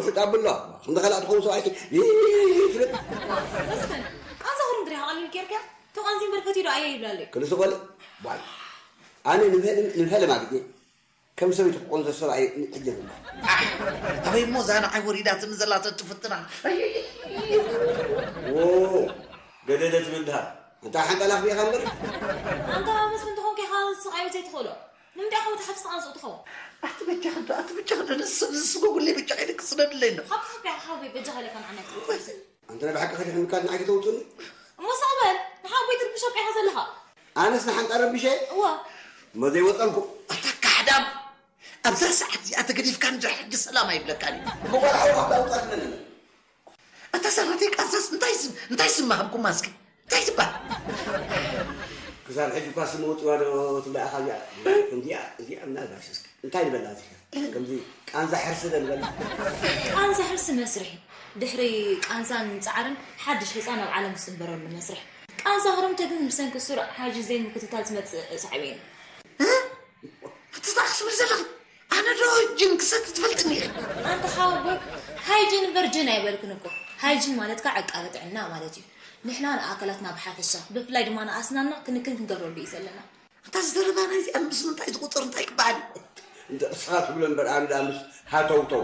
ውሕጥ ኣብሎ። እንደ ኸላ ትኸውን ሰብኣይ ሲ-፣ ይ-፣ ትብል። መስፍን፣ ቃንዛ ሁሉም ድሪኻ ቀሊል ጌርካ? ተቋንዚ እምበር ፈትዩ ዶ ኣየ ይብላለይ? ክንሱ ቆልእ፣ ቧይ። ኣነ ንፈ-፣ ንፈለማ ግዜ ከም ሰበይቲ ክቆንዞ ሰብኣይ ሕጂ የብላ። ኣሕ፣ ኣበይ እሞ እዛ ንዓይ ወሪዳትኒ ዘላ ተትፍትና። ኣይ፣ ኣይ፣ ኣይ። ዎ፣ ገደደ ትብል ድሃ። እንታ ሓንቀላ ክብኢኻ እምበር። ኣንታ መስፍን ተኾንካ ኢኻ ስቓዩ ዘይትኽእሎ። ንምንታይ ኢኻ ወዲ ሓፍስኻ ኣንጽኡ ትኸውን? ኣቲ በጃኺ ዶ፣ ኣቲ በጃኺ ዶ፣ ንስ-፣ ንስጎጉለይ በጃኺ ኢልክ ስደድለይ ኣሎ። ሓብቲ ሓብቲ ኢኻ ሓወይ በጃኻ ኢለካ ንዓና ኣይትኸውን። ኣንተ ናይ ብሓቂ ከዲሕንካ ንዓይ ከተውፅኒ? እሞ ስቕ በል፣ ንሓወይ ትርብሾ እኮ ኢኻ ዘለኻ። ኣነስ ንሓንጣ ረቢሸ? እዋ። እሞ ዘይወፀልኩ። ኣታ ካሕዳም፣ ኣብዛ ሰዓት እዚኣ ተገዲፍካ እንድሕር ሕጂ ሰላም ኣይብለካን እዩ። እሞ ጓል ሓውኻ ብኣውቃ ትብለኒ። ኣታ ሰራተይ ቃንሳስ እንታይ ስም፣ እንታይ ስም ሃብኩማ እስኪ? እንታይ ትበሃል? ክሳብ ሕጂ እኳ ስም ወፅዋ ዶ ትብላ ኢኻ እዚኣ? ክንዲኣ፣ እዚኣ ምናልባሽ እስኪ እንታይ ንበላ እዚኣ? ከምዚ ቃንዛ ሕርሲ ዶ ንበላ? ቃንዛ ሕርሲ መስርሒ። ድሕሪ ቃንዛን ጻዕርን ሓድሽ ህጻን ኣብ ዓለም ዝጽንበረሉ መስርሕ። ቃንዛ ክረምቲ ግን ብሰንኪ ስሩዕ ሓይጂ ዘይምክትታል ዝመጽእ ሳዕቤን እዩ። እ? ኣቲ እንታይ ክትብል ዘለኺ? ኣነ ዶ ጅን ክሰቲ ትፈልጥኒ ኢኺ? ኣንታ ሓወቦይ፣ ሃይጅን ቨርጅን ኣይበልክን እኮ። ሃይጅን ማለት ከዓ ዕቃበ ጥዕና ማለት እዩ። ንሕና ንኣካላትና ብሓፈሻ፣ ብፍላይ ድማ ንኣስናንና ክንክን ክንገብረሉ እዩ ዘለና። ኣታ ዝደረባ ናይዚኣ ምስ ምንታይ ዝቑጽር እንታይ ክበሃል እዩ? እንደ እሳ ትብሎ እምበር ኣነ ደኣ ምስ ሃተውተው።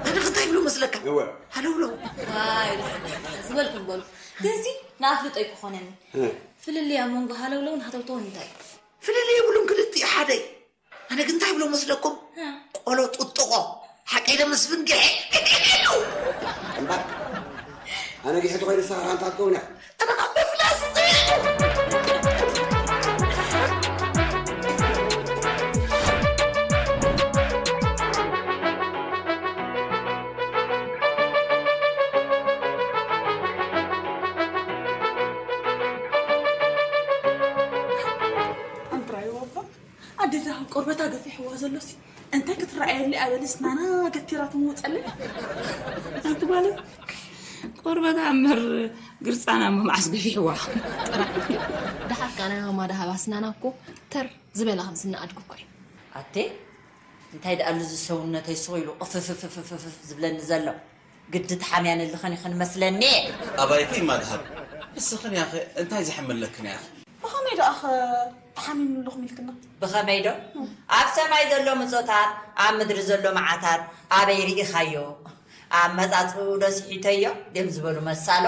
ኣነ ከ እንታይ ይብሉ መስለካ? እወ። ሃለውለው። ዋይ፣ ደሓን፣ ደሓን፣ ዝበልኩም በሉ። ግንሲ ንኣፍልጦ ኣይክኾነኒ። እ። ፍልልይ ኣብ መንጎ ሃለውለውን ሃተውተውን እንታይ እዩ? ፍልልይ የብሉን፣ ክልቲኡ ሓደ እዩ። ኣነ ግን እንታይ ይብሎ መስለኩም? እ። ቆሎ ጥጥቖ። ሓቀይ ዶ መስፍን ግሐ? ግሐ ኢሉ። እምበር፣ ኣነ ግሐ ተኾይነ ንስኻ ከኣ እንታይ ክትከውን ኢኻ? ኣነ ከኣ ምፍላስ ጥይቱ። ኣንትራይ ወባ። ኣደ ደሃብ ቆርበታ ገፊሕዋ ዘሎሲ፣ እንታይ ክትረኣየሉ እያ በሊ ስናና ገቲራ ትመውፀለይ። ኣንቲ ጓለይ፣ ቆርበታ እምበር ግርፃና እሞ መዓስ ገፊሕዋ? ጥራሕ ኢልኪ። ደሓር ከኣ ናይ ማማ ደሃብ ኣስናና እኮ ተር ዝበላ ከም ስኒ ኣድጊ እኮ እዩ። ኣቴ፣ እንታይ ደኣሉ እዚ ሰውነተይ ስቕ ኢሉ ቅፍፍፍፍፍፍ ዝብለኒ ዘሎ? ግዲ ተሓምያ ንልኸን ኢኽን መስለኒ። ኣባይኪ እማ ደሃብ፣ እስኽን ያኸ እንታይ ዝሕመለክን ያኸ? ብኸመይ ደኣ ኸ ተሓሚሙ ኣለኹም ኢልክና? ብኸመይ ዶ? ኣብ ሰማይ ዘሎ ምጾታት፣ ኣብ ምድሪ ዘሎ መዓታት ኣበይ ርኢኻዮ? ኣመጻጽኡ ዶ ስሒተዮ? ድዮም ዝበሉ መሳሎ።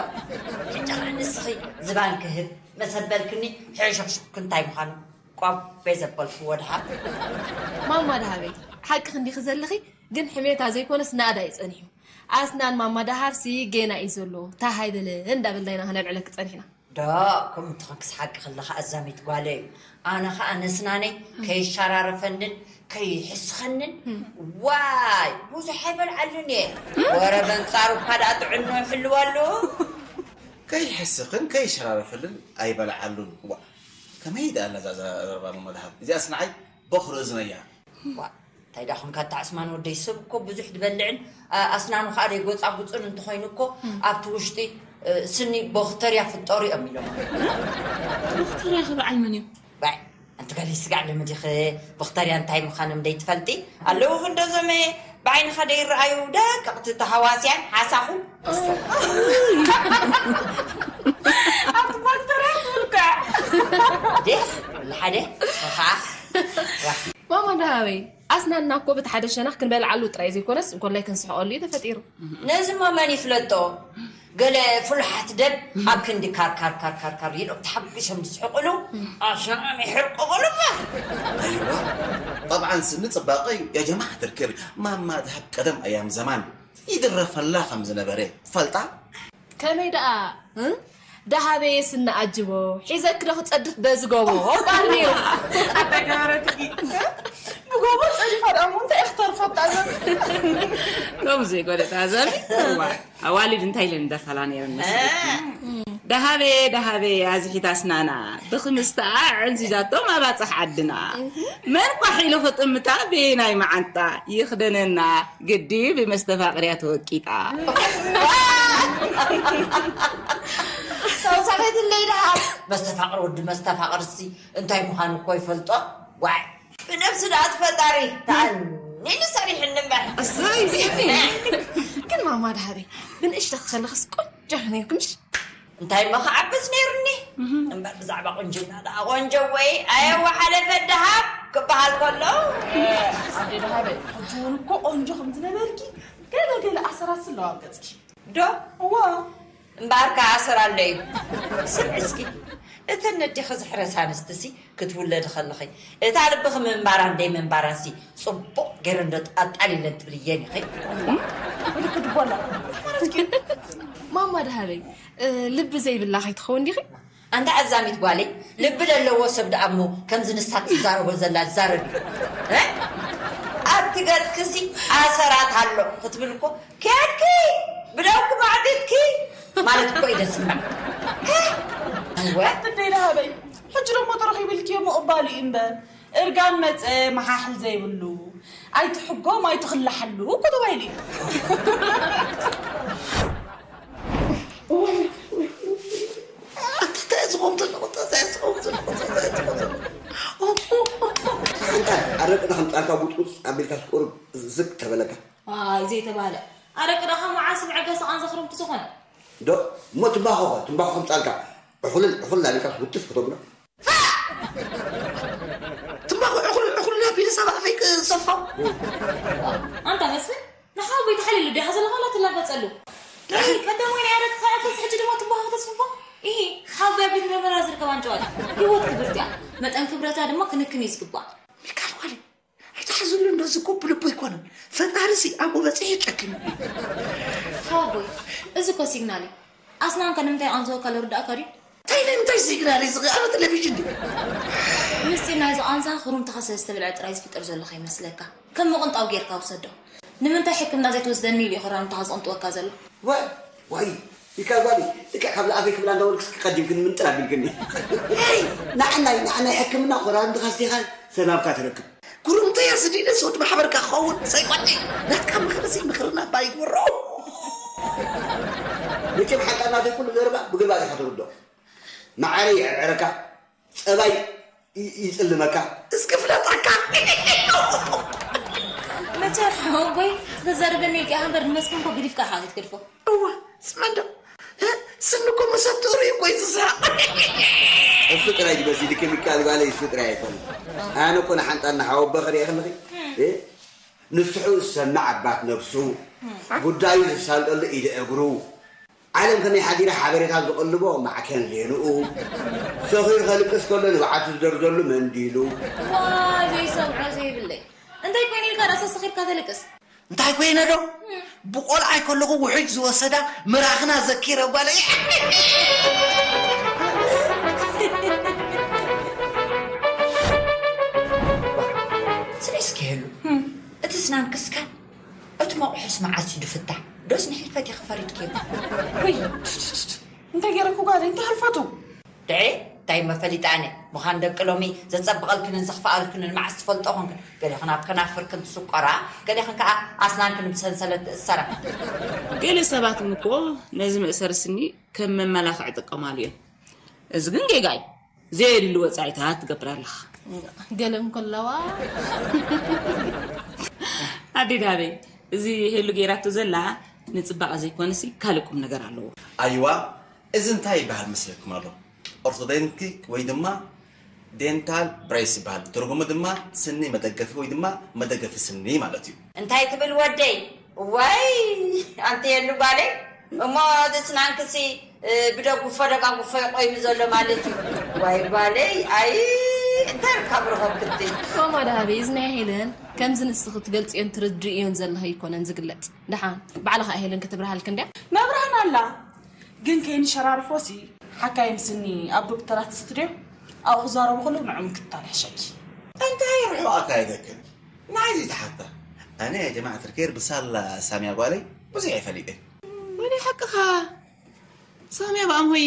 ሕጂ ኸኣ ንስኺ ዝባን ክህብ መሰበልክኒ ሕሹኽሹኽኪ እንታይ ምዃኑ ቆቤ ዘበልክዎ ደሓር። ማማ ደሃበይ፣ ሓቅኺ እንዲኺ ዘለኺ፣ ግን ሕሜታ ዘይኮነስ ናእዳ እዩ ጸኒሑ። ኣስናን ማማ ደሃርሲ ጌና እዩ ዘሎ። ታሃይ በለ እንዳበልና ኢና ከነልዕለኪ ጸኒሕና። ዶ፣ ከምኡ እንተኾንክስ ሓቂ ከለኻ ኣዛሚት ጓለይ እዩ። ኣነ ኸኣ ነስናነይ ከይሸራረፈንን ከይሕስኸንን፣ ዋይ፣ ብዙሕ ኣይበልዓሉን እየ። ወረ በንጻሩ እኳ ደኣ ጥዕንኡ ይሕልወሉ። ከይሕስኽን ከይሸራረፈልን ኣይበልዓሉን። ዋ፣ ከመይ ደኣ ነዛ ዘረባ መመድሃብ? እዚኣስ ንዓይ በኹሪ እዝነይ እያ። ዋ፣ እንታይ ደኣ ኾንካ ኣታ ዕስማን ወደይ፣ ሰብ እኮ ብዙሕ ዝበልዕን፣ ኣ-፣ ኣስናኑ ኸኣ ደይጎጻጉጽን እንተኾይኑ እኮ፣ እም። ኣብቲ ውሽጢ፣ እ፣ ስኒ ቦክተርያ ፍጠሩ እዮም ኢሎም። ቦክተርያ ኸ በዓል መን እዩ? ባይ፣ ኣንቲ ጋለይ ስጋዕ ልምድ ኢኺ፣ ቦክተርያ እንታይ ምዃኖም ደይትፈልጢ? ኣለዉ ክንዶ ዘመየ፣ ብዓይንኻ ደይረኣዩ ደቀቕቲ ተሃዋስያን ሓሳኹ። ኣብቲ ቦክተርያ ትብል እኮ። ዴ፣ ንሓደ፣ ንኸዓ፣ ዋ። ማማ ደሃበይ፣ ኣስናንና እኮ በቲ ሓደ ሸነኽ ክንበልዓሉ ጥራይ ዘይኮነስ፣ እንኮላይ ክንስሕቐሉ እዩ ተፈጢሩ። ነዚ እሞ መን ይፍለጦ? ገለ ፍሉሓት ደብ ኣብ ክንዲ ካር፣ ካር፣ ካር፣ ካር፣ ካር ኢሎም ተሓጒሶም ዝስሕቑሉ፣ ኣስናኖም ይሕርቅቑሉ እሞ። ኣይዋ፣ ጠብዓን ስኒ ጽባቐ እዩ። ያ ጀማዓት ርክር፣ ማማ ደሃብ ቀደም ኣያም ዘማን ይድረፈላ ከም ዝነበረ ትፈልጣ? ከመይ ደኣ፣ እ? ደሃበየ ስኒ ኣጅቦ፣ ሒዘኪ ዶ ክጸድፍ በዚ ጎቦ? እባ እንድዩ። ኣታ ገበረትኪ። ብጎቦ ጸዲፋ ደኣ እሞ እንታይ እያ ክተርፋ እታ ዘመን? ሎሚ ዘይኮነ እታ ዘመን። እዋ፣ ኣዋልድ እንታይ ኢለን ይደርፋላ ነይረን መስለኪ? እ። ደሃበየ፣ ደሃበየ፣ ኣዝሒት ኣስናና፣ ብኽምስተኣ ዕንዚዛቶም ኣባጽሕ ዓድና። መን ቋሕ ኢሉ ክጥምታ በየናይ መዓንጣ ይኽደነና? ግዲ ብመስተፋቕር እያ ተወቂጣ። ተውሳኺትለይ ደኣ። መስተፋቕር ወዲ መስተፋቕርሲ እንታይ ምዃኑ እኮ ይፈልጦ። ዋይ፣ ብነብሲ ደኣ ትፈጣሪ ተኣን። ኢሉ ሰሪሕኒ እምበር። እሰይ። ግን ማማ ድሃበይ፣ ብንእሽቶ ክትከለኽስ ቆንጆ ነይርኩምሽ። እንታይ እሞ ክዓብስ ነይሩኒ? እምበር ብዛዕባ ቁንጅና ደኣ ቆንጆ ወይ ኣየዋ ሓለፈ ደሃብ ክበሃል ከሎ። ኣደ ደሃበይ፣ ሕጂ እውን እኮ ቆንጆ ከም ዝነበርኪ ገለ ገለ ኣሰራት ኣለዋ ኣብ ገጽኪ። ዶ? እዋ። እምበኣር ከኣ ኣሰር ኣሎ እዩ። ስምዒ እስኪ፣ እተን ነዴኺ ዝሕረሳ ኣንስትሲ ክትውለዲ ከለኺ፣ እታ ልብኺ ምንባራን ደይ ምንባራንሲ ጽቡቕ ገይረን ዶ ኣጣሊለን ትብልየን ኢኺ? ምልክት ቦላ። ማማ ደሃበይ፣ እ፣ ልቢ ዘይብላ ከይትኸውን ዲኺ? ኣንታ ኣዛሚት ጓለይ፣ ልቢ ለለዎ ሰብ ደኣ እሞ ከምዚ ንሳ ትዛረቦ ዘላ ዝዛረብ እዩ። እ? ኣብቲ ገጽክሲ ኣሰራት ኣሎ ክትብል እኮ፣ ኬድኪ ብደውኪ ማዕቢትኪ ማለት እኮ እዩ ደስምዕ። እ? እወ። ኣትደይ ደሃበይ፣ ሕጂ ደሞ ተረኺብልኪ እሞ እባሉ እዩ እምበር፣ እርጋን መጸ መሓሕል ዘይብሉ፣ ኣይትሕጎም ኣይትኽላሓሉ እኮ ተባሂሉ እዩ። እንታይ ዝኸውን ዘሎ? እንታይ ዝኸውን ዘሎ? እንታይ ዝኸውን ዘሎ? ኣረቂ ንኸምጻልካ ቡጥቡጥ ኣቢልካ ስቁር ዝግ ተበለካ። ዋይ ዘይተባህለ። ኣረቂ ደኣ ካብ መዓስ ንዕገስ ተቓንዘ ክረምቲ ዝኾነ? ዶ እሞ ትምባኾ ኸ? ትምባኾ ከምጻልካ ዕኹልን ዕኹልን ኣቢልካ ውትፍ ከተብሎ። ትምባኾ ዕኹል ዕኹል ኣቢሉ ሰብ ኣፈይ ክሰፋ። ኣንታ መስፍን፣ ንሓወይ ተሓልየሉ ዲኻ ዘለኻ? ላ ትላገጸሉ። ኣይ፣ ቀደም ወይ ናይ ኣረቂ ከዕክስ፣ ሕጂ ድማ ትምባኾ ተስፍፎ። ኢሂ፣ ሓወይ ኣብ ቤት ምርመራ ዝርከብ ኣንጭዋ ድዩ? ህይወት ክብርቲ እያ። መጠን ክብረታ ድማ ክንክን እዩ ዝግባእ። ሚካል ጓለይ፣ ኣይትሓዝሉ እንዶ፣ እዚ እኮ ብልቡ ኣይኮነን። ፈጣሪ ሲ ኣብኡ በጺሑ ይጨክን። ሓወይ፣ እዚ እኮ ሲግናል እዩ። ኣስናንካ ንምንታይ ኣንዝወካ ልርዳእካ ድዩ? እንታይ ናይ ምንታይ ሲግናል እዩ ዝኸ-፣ ኣብ ቴሌቪዥን ድዩ? ምስጢር ናይዚ ቃንዛ ክሩምትኻ ስለ ዝተበልዐ ጥራይ ዝፍጠር ዘሎ ከይመስለካ። ከም ምቕንጣው ጌርካ ውሰዶ። ንምንታይ ሕክምና ዘይትወስደኒ ኢሉ እዩ ክራምትኻ ዝቕንጥወካ ዘሎ። ዋይ፣ ዋይ፣ ይካ ጓሊ፣ ልክዕ ካብ ዝኣፈይ ክብላ እንዳበልክስ ቀዲምክን ምንጥር ኣቢልክኒ። ሄይ፣ ንዓናይ፣ ንዓናይ ሕክምና ኮራምትኻ ስቲኻ ሰላምካ ትረክብ። ጉሩምተያ ስዲደ ሰውድ ማሕበርካ ክኸውን ሰይቆኒ። ናትካ ምኽርሲ ምኽርና ባይ ወሮ። መቸም ሓቃ ናተይ ኩሉ ዘረባ ብግልባጥ ኢኻ ትርድኦ። መዓረይ ይዕርዕረካ፣ ጸባይ ይ-፣ ይጽልመካ። እስኪ ፍለጠካ። መቸም ሓወቦይ፣ ዝተዛረበኒ ኢልካ እምበር ንመስፍን እኮ ግዲፍካ ኢኻ ክትገድፎ። እዋ፣ ስማ እንዶ። እ? ስኒ እኮ መሰትኡ ርእዩ እኮ እዩ ዝስሕቕ። እሱ ጥራይ ድዩ በዚ ልክ የሚቃል ባለ እሱ ጥራይ ኣይኮነን። ኣነ እኮ ንሓንጣና ሓወቦ ክርኢ ከለኺ፣ እ? ንስሑ ዝሰምዕ ኣባት ነብሱ፣ ጉዳዩ ዝሳልጠሉ ኢድ እግሩ፣ ዓለም ከመይ ሓዲራ ሓበሬታ ዝቐልቦ ማዕከን ዜንኡ፣ ሰኺሩ ከልቅስ ከሎ ንብዓቱ ዝደርዘሉ መንዲሉ። ዋይ፣ ዘይሰምዖ ዘይብለይ። እንታይ ኮይኑ ኢልካ ርእሰ ሰኺርካ ተልቅስ? እንታይ ኮይነ ዶ? ብቆልዓይ ከለኹ ውሑጅ ዝወሰዳ ምራኽና ዘኪረ ጓለይ። ስለ እስኪ ህሉ፣ እቲ ስናን ክስካን፣ እቲ መቑሑስ መዓስ እዩ ድፍታሕ? ዶስ ንሕልፈት ኢኺ ፈሪድክዮ? ውይ፣ እንታይ ገይረኩ ጓለይ? እንታይ ሕልፈቱ? ድዒ፣ እንታይ እሞ ፈሊጠ ኣነ? ምዃን ደቂ ሎሚ ዘጸብቐልክንን ዘኽፍኣልክንን መዓስ ትፈልጦ ኾንክን? ገሌኽን ኣብ ከናፍርክን ትስቆራ፣ ገሌኽን ከኣ ኣስናንክን ብሰንሰለት ትእሰራ። ገለ ሰባት እውን እኮ ነዚ መእሰሪ ስኒ ከም መመላኽዒ ይጥቀማሉ እዮም። እዚ ግን ጌጋ እዩ። ዘየድሊ ወጻኢታት ትገብር ኣለኻ። ገለ እንከለዋ። ኣዴ ዳበይ፣ እዚ ሄሉ ገይራቶ ዘላ ንጽባቐ ዘይኮነሲ ካልእ ቁም ነገር ኣለዎ። ኣይዋ፣ እዚ እንታይ ይበሃል መስለኩም ኣሎ? ኦርቶዶንቲክ ወይ ድማ ዴንታል ብሬስ ይበሃል። ትርጉሙ ድማ ስኒ መደገፊ ወይ ድማ መደገፊ ስኒ ማለት እዩ። እንታይ ትብል ወደይ? ዋይ፣ ኣንቲ የሉ ጓለይ፣ እሞ እቲ ስናንክሲ፣ እ፣ ብደጉፎ ደጋጉፎ ይቆይኑ ዘሎ ማለት እዩ። ዋይ ጓለይ፣ ኣይ፣ እንታይ ርካብ ረኸብክቲ? ማማ ደሃበይ፣ እዚ ናይ ሄለን ከምዚ ንስኺ ትገልጽዮን ትርድእዮን ዘለኺ ኣይኮነን ዝግለጽ። ደሓን፣ ባዕልኻ ሄለን ክትብርሃልኪ እንድያ። መብርሃን ኣላ፣ ግን ከይንሸራርፎሲ፣ ሓካይም ስኒ ኣብ ዶክተራት ስትድዮ ኣብኡ ክዛረቡ ከለዉ ንዕኡ ምክትታል ይሕሸኪ። እንታይ ርሑቕ ኣካይደክን? ንዓይ ዘይተሓታ። ኣነ ጀማዓት ርኬር ብሳላ ሳምያ ጓለይ ብዙሕ ኣይፈሊጥን። ወይኔ ሓቅኻ። ሳምያ ብኣምሆይ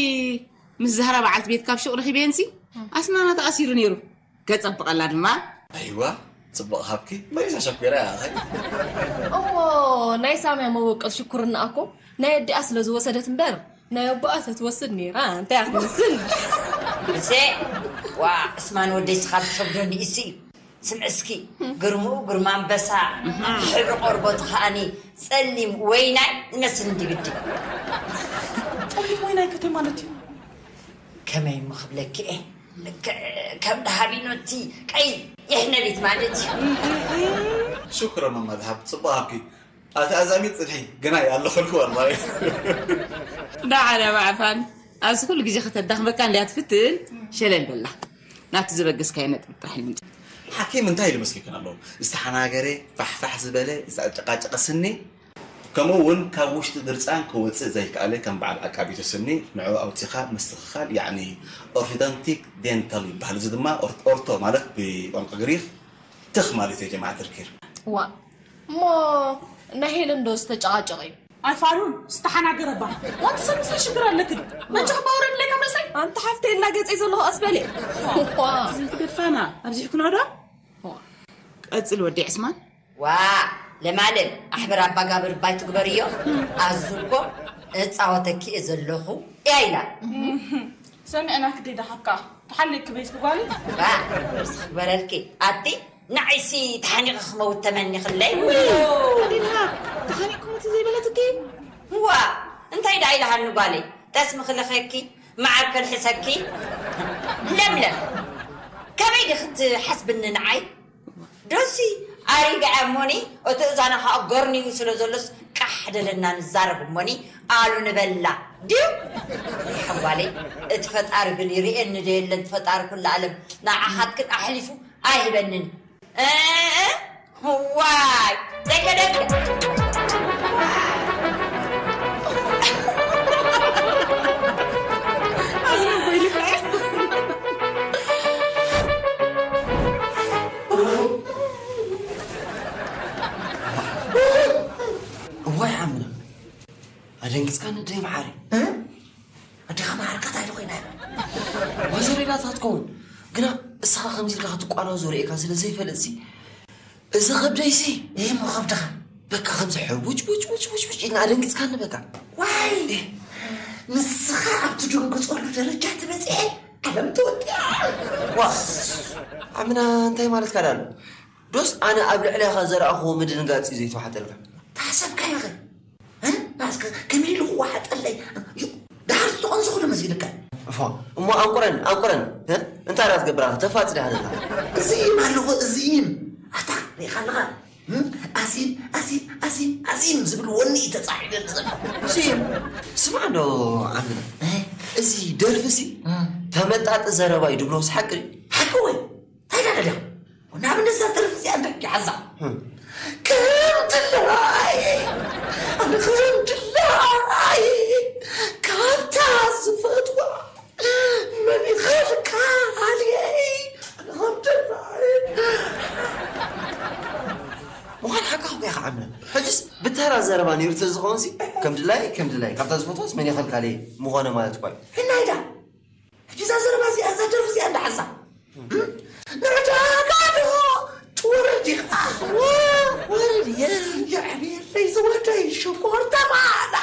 ምስ ዛህራ በዓልቲ ቤት ካብ ሹቕ ረኺበየንሲ፣ ኣስናና ተኣሲሩ ነይሩ። ከጸብቐላ ድማ። ኣይዋ፣ ጽቡቕ ሃብኪ፣ መሊሳ ሸኲራ እያ፣ ኣኸይ። እሞ ናይ ሳምያ መበቆል ሽኩርና እኮ ናይ ኣዲኣ ስለ ዝወሰደት እምበር፣ ናይ ኣቦኣ ተትወስድ ነይራ፣ እንታይ እያ ክትመስል? እሴ፣ ዋ፣ እስማን ወደይ ስኻ ትሰብዶ ንእሲ እዩ። ስምዕስኪ፣ ግርምኡ ግርማ ኣንበሳ፣ ሕብሪ ቆርበቱ ከኣኒ ጸሊም ወይናይ ዝመስል እንዲ ግዲ። ጸሊም ወይናይ ከተ ማለት እዩ። ከመይ እሞ ክብለኪ እየ፣ ልክዕ ከም ደሃቢኖቲ ቀይሕ ነቢት ማለት እዩ። ሽኩረን መማ ደሃብ፣ ጽቡቕ ሃብኪ። ኣቲ ኣዛሚት ጽንሒ፣ ግናይ ኣለኹልኩ ወላሂ። ዳዓዳ ባዕፋን ኣብዚ ኩሉ ግዜ ከተዳኽመካ እንድያ ትፍትን። ሸለል በላ፣ ናብቲ ዝበገስካዮ ነጥቢ ጥራሕ ንምጽእ። ሓኪም እንታይ ኢሉ መስሊክን ኣለዉ? ዝተሓናገረ፣ ፋሕፋሕ ዝበለ፣ ዝተጨቃጨቀ ስኒ፣ ከምኡ እውን ካብ ውሽጢ ድርፃን ክወፅእ ዘይከኣለ ከም በዓል ኣቃቢቶ ስኒ፣ ንዕኡ ኣውፂኻ ምስትኽኻል፣ ያዕኒ ኦርቶዶንቲክ ዴንታል ይበሃል። እዚ ድማ ኦር- ኦርቶ ማለት ብቋንቋ ግሪክ ትኽ ማለት እዩ። ጀማዓ ተርኪር። ዋ እሞ ናይ ሄለን ዶ ዝተጨቃጨቀ እዩ? ኣይፋሉን ዝተሓናገረ ባ ዋት ሰብ ምሳይ ሽግር ኣለክን መቸኽ ባውረድ ለካ መሳይ ኣንቲ ሓፍተይ እና ገፀይ ዘለኹ ኣስበለ ዝትገድፋና ኣብዚሕኩና ዶ ቀፅል ወዲ ዕስማን። ዋ ለማለም ኣሕብር ኣባጋብር ባይ ትግበርዮ። ኣዙ እኮ እፃወተኪ እየ ዘለኹ እያ ኢላ። ሰሚዕና ክደይ ደሓካ ተሓሊቅኪ ቤት ብጓሊ ባ ርስኽ ግበረልኪ ኣቲ ንዓይሲ ተሓኒቐ ክመውት ተመኒኽለይ። ኣዴና ተሓኒቅኩም እቲ ዘይበለትኪ ዋ እንታይ ደኣ ኢልሃኒ ጓለይ። ጠስሚ ክልኸኪ መዓር ከልሕሰኪ። ለምለም ከመይ ዲ ክትሓስብኒ ንዓይ? ዶሲ ኣሪጋ እያ እሞኒ እቲ እዛና ከዓ ጎርኒዩ ስለ ዘሎስ ቃሕ ደለና ንዛረብ እሞኒ ኣሉ ንበላ ድዩ? ሓጓለይ እቲ ፈጣሪ ግን ይርእየኒ ዶ የለን? ፈጣሪ ኩሉ ኣለም ንዓኻትክን ኣሕሊፉ ኣይህበንን። እ፣ እ፣ ዋይ ዘይከደክ እዋይ ዓምና ኣደንግፅካኒ ደይ መሓሪ ኣዴኻ መሓርካ እንታይ ኮይና ማዘሬዳታ ትኸውን ግና እስኻ ከምዚ ኢልካ ክትቋናዞ ርእካ ስለ ዘይፈልጥሲ እዚ ከብደይሲ ይህ ሞ ከብድኻ በቃ ከምዚ ሕቡጭ ቡጭ ቡጭ ቡጭ ቡጭ ኢልና ኣደንግፅካኒ በቃ ዋይ ንስኻ ኣብቲ ድንግፀሉ ደረጃ ትበፅሐ ዓለም ተወዲኣ ዋ ዓምና እንታይ ማለትካ ዳሎ ዶስ ኣነ ኣብ ልዕሌኻ ዘርኣኽዎ ምድንጋፅ እዩ ዘይተዋሕጠልካ ተሓሰብካዮ ኸ ከመይ ኢሉ ክወሓጠለይ ድሓር ዝተቐንዝኹ ዶ መሲልካ እሞ ኣንቁረን ኣንቁረን እንታይ ዳ ትገብራ ተፋፅ ዳ ሃለካ እዚ ኢም ኣለኹ እዚ ኢም ኣታ ሪኢኻ ኣለኻ ኣዚም ኣዚም ኣዚም ኣዚም ዝብል ወኒ እዩ ተፃዒደኒ ዘሎ እዚ ኢም ስማዕ ዶ ዓምና እዚ ደርፊ ሲ ተመጣጢ ዘረባ እዩ ድብሎ ሓቂ ሓቂ ወይ እንታይ ዳ ደዳ ናብ ነዛ ደርፊ እዚኣ እንታይ ይሓዛ ከም ድላይ ኣነ ከም ድላይ ካብታ ዝፈትዋ መን ይኸፍካ ኣልየይ ኣነ ከም ድላይ ምዃን ሓቂ ክብያ ከዓምና ሕጅስ ብተራ ዘረባ ነይሩ ተዝኸውን ሲ ከም ድላይ ከም ድላይ ካብታ ዝፈትዋስ መን ይኸልካለይ ምኾነ ማለት እኳ እዩ ሕናይዳ ሕጂ እዛ ዘረባ እዚኣ እዛ ደርፊ እዚኣ እንዳሓዛ ንዕዳጋ ዶ ትወርድ ኢኻ ወርድ የዕብየለይ ዝወደይ ሽኮር ተማላለ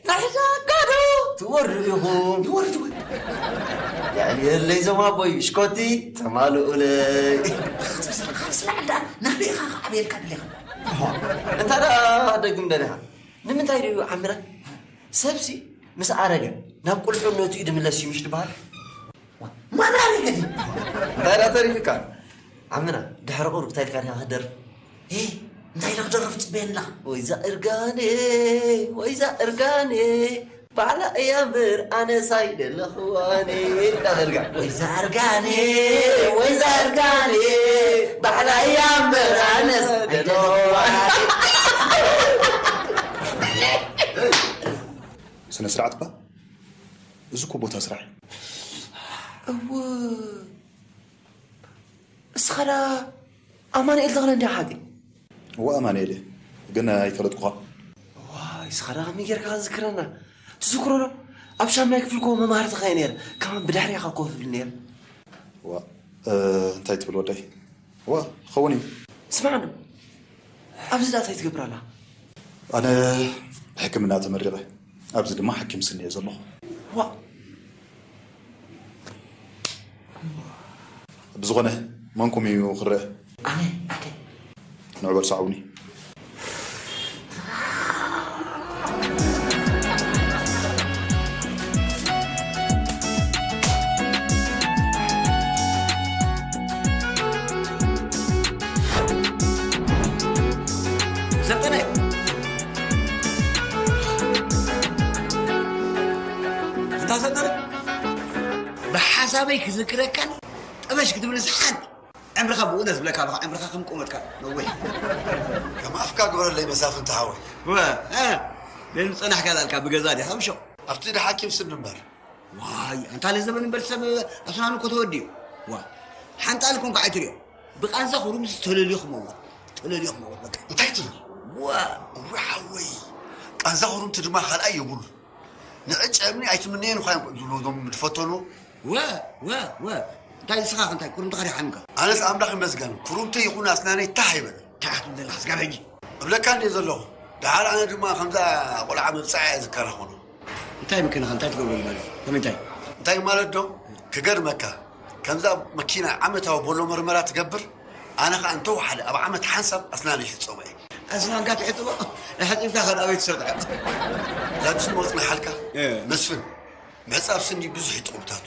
ንዕዳጋ ዶ ትወርዱ ኢኹም ይወርድ ወይ የዕብየለይ ዞም ኣቦይ ብሽኮቲ ተማልኡለይ ካብ ስላዕ እንዳ ናበይ ኢኻ ክዓብየልካ ድሌኻ እንታ ዳ ደግም ደሊኻ ንምንታይ ድዩ ዓምና ሰብሲ ምስ ኣረገ ናብ ቁልዕነቱ እዩ ድምለስ እዩ ምሽ ድበሃል ማን ኣረገ ድዩ እንታይ ዳ ተሪፍካ ዓምና ድሕሪ ቁሩብ እንታይ ኢልካ ዲኻ ክደርፍ እንታይ ኢለ ክደርፍ ፅበየ ኣለኻ ወይዛ እርጋነ ወይዛ እርጋነ ባዕላ እያ እምበር ኣነስ ኣይደለኽዋን እንዳበልካ ወይዛ እርጋነ ወይዛ እርጋነ ባዕላ እያ እምበር ኣነስ ኣይደለኽዋን ስነ ስርዓት እባ እዚ እኮ ቦታ ስራሕ እዩ እወ እስኻ ዳ ኣማኑኤል ተኽለ እንዲያ ሓቂ እዋ ኣማኑኤል እየ ግን ኣይፈለጥኩኻ ዋይ እስኻ ዳ ከመይ ጌርካ ዝክረና ትዝክሮ ዶ ኣብ ሻማይ ክፍሊ ኮ መማህርቲ ኸየ ነይረ ከማን ብድሕሪኻ ኮፍ ብል ነይረ ዋ እንታይ ትብል ወዳይ ዋ ኸውን እዩ ስማዕ ዶ ኣብዚ ዳ እንታይ ትገብር ኣላ ኣነ ሕክምና ተመሪቐ ኣብዚ ድማ ሓኪም ስኒ እየ ዘለኹ ዋ ብዝኾነ መንኩም እዩ ክረአ ንዕበር ሳዕውኒ። ሰልጠነ። እንታ ሰልጠነ። ብሓሳበይ ክዝክረካን ጠበሽ ክትብልስ ሓንቲ ዕምርኻ ብእውነት ዝብለካ ኣለኹ፣ ዕምርኻ ከም ቁመትካ ነዊሕ። ከም ኣፍካ ግበረለይ መሳፍንቲ ሓወይ። ወ፣ እ፣ ግን ጸናሕካ ላልካ ብገዛ ዲኻ ምሾ? ኣብቲ ድሓኪም ስኒ እምበር። ዋይ፣ ኣንታ ለዘበን እምበር ሰብ ኣስናኑ እኮ ተወዲኡ። ዋ፣ ሓንጣል ኮንካ ኣይትሪኦ። ብቃንዛ ኩሩምስ ተለልዮ ክመውት። ተለልዮ ክመውት በቃ። እንታይ ትብል? ዋ፣ እወ ሓወይ። ቃንዛ ኩሩምቲ ድማ ካልኣይ የብሉ። ንዕጨ እምኒ ኣይትምነየን ኳ እዮም ዝብሉ እዞም ዝፈተኑ። ወ፣ ወ፣ ወ። እንታይ ንስኻ እንታይ ኩሩምቲ ኸዲኻ ሓሚምካ? ኣነስ ኣምላኽ ይመስገን ኩሩምቲ ይኹን ኣስናነይ ታህ ኣይበለን። እንታይ ክትብል ዘለኻ ስጋብ ሕጂ? እብለካ እንድየ ዘለኹ። ደሓር ኣነ ድማ ከምዛ ቆልዓ መብፅዓ እየ ዝከናኸኖ። እንታይ ምክንኻ እንታይ ትገብረሉ ማለት እዩ? ከመይ እንታይ? እንታይ ማለት ዶ? ክገርመካ ከምዛ መኪና ዓመታዊ ቦሎ መርመራ ትገብር ኣነ ኸዓ እንተወሓደ ኣብ ዓመት ሓንሳብ ኣስናነይ ይሕፀቦ እየ። ኣስናንካ ትሕፅቦ? ኣሕፂብካ ኸ ኣበይ ትሰጥዖ? ላብስ መፅናሓልካ መስፍን ምሕፃብ ስኒ ብዙሕ እዩ ጥቕምታቱ።